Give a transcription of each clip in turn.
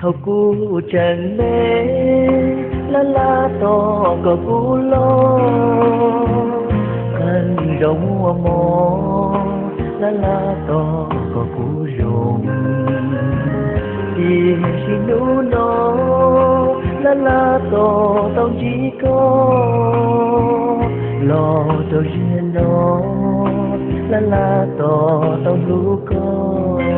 Thaum kuv tseem me, laj laj tos kom kuv loj, qee zaus muaj mob, laj laj tos kom kuv zoo. Tiam sis hnub no, laj laj tos tau ntsib koj, los rau ziag no, laj laj tos tau hlub koj.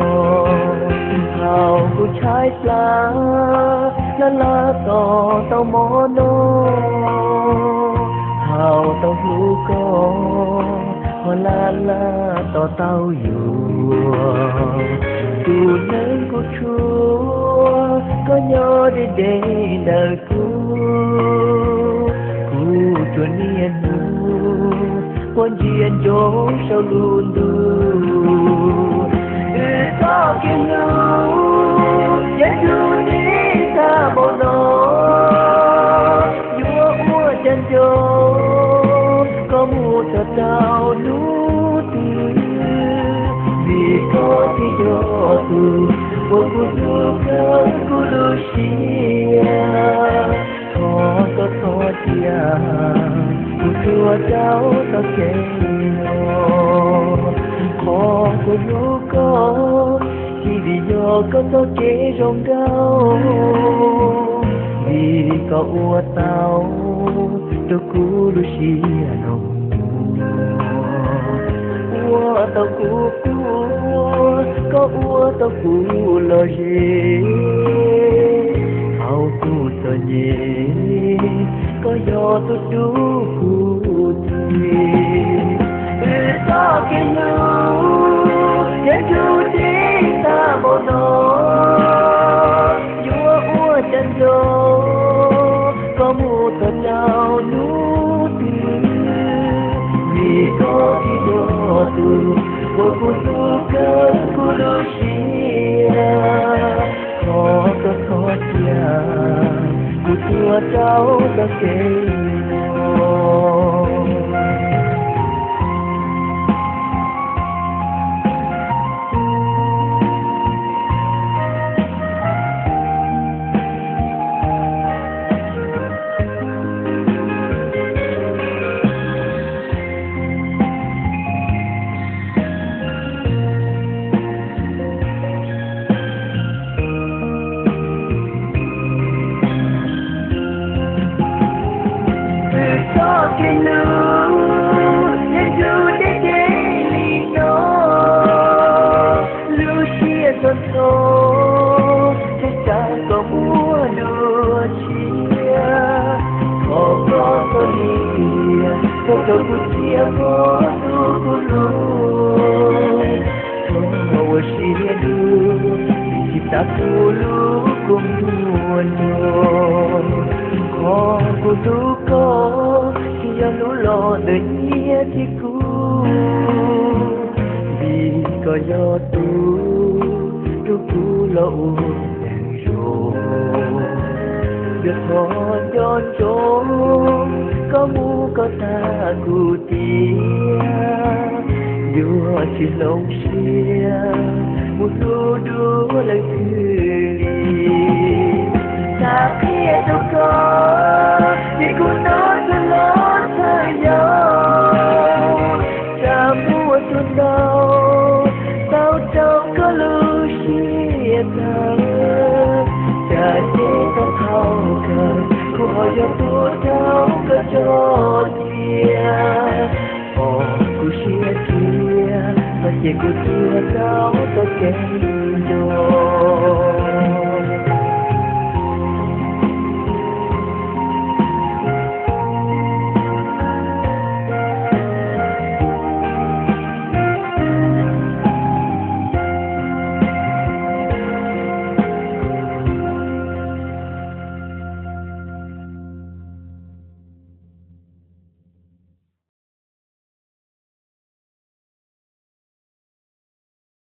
Thaum kuv tshaib plab, laj laj tos tau mov noj, thaum tau hlub koj, ho laj laj tos tau yuav. Tus neeg kuv tshua, koj nyob deb deb ntawm kuv, kuv tsuas niaj hnub quaj ntsia ncoo saum lub ntuj. Wb txoj kev hlub yeej dub deb tag npaum no, yuav ua cas nco koj mus txog rau hnub twg, vim koj tsis yog tus uas kuv hlub kawg kuv lub siab. Thov koj txhob cia kuv tuag rau txoj kev no, qhov kuv hlub koj tsis vim yog koj txoj kev zoo nkauj, vim koj ua tau rau kuv lub siab no, ua tau kuv quaj, koj ua tau kuv lom zem. Thaum kuv txom nyem, koj yog tus rub kuv twg. Wb txoj kev hlub yeej dub deb tag npaum no, yuav ua cas nco koj mus txog rau hnub twg, vim koj tsis yog tus uas kuv hlub kawg kuv lub siab. Thov koj txhob cia kuv tuag rau txoj kev no. Wb txoj kev hlub yeej dub deb deb li no, lub siab txog txog, tsis xav kom muaj dua tshiab. Thov koj txhob lim hiam, thov koj kuv cia koj tus kuv hlub. Thov ua siab dub, tsis tas kuv lub kua muag no. Qhov kuv hlub koj, tsis yog hlub los ntawm nyiaj txiag kub, vim koj yog tus rub kuv los ua neeg zoo. Yog thov nco ntsoov koj mus koj tag kuv tiag, yuav tsis hloov siab mus hlub dua leej twg li. Xav qhia rau koj, vim kuv hnov txhua hmo txhua yam, tsam muaj tus ntau, tau rau koj lub siab tawv. Tsam ces koj thaum kawg, kuv ho yog tus rau koj tso cia. Pom kuv siab cia, txhob cia kuv tuag rau txoj kev nco.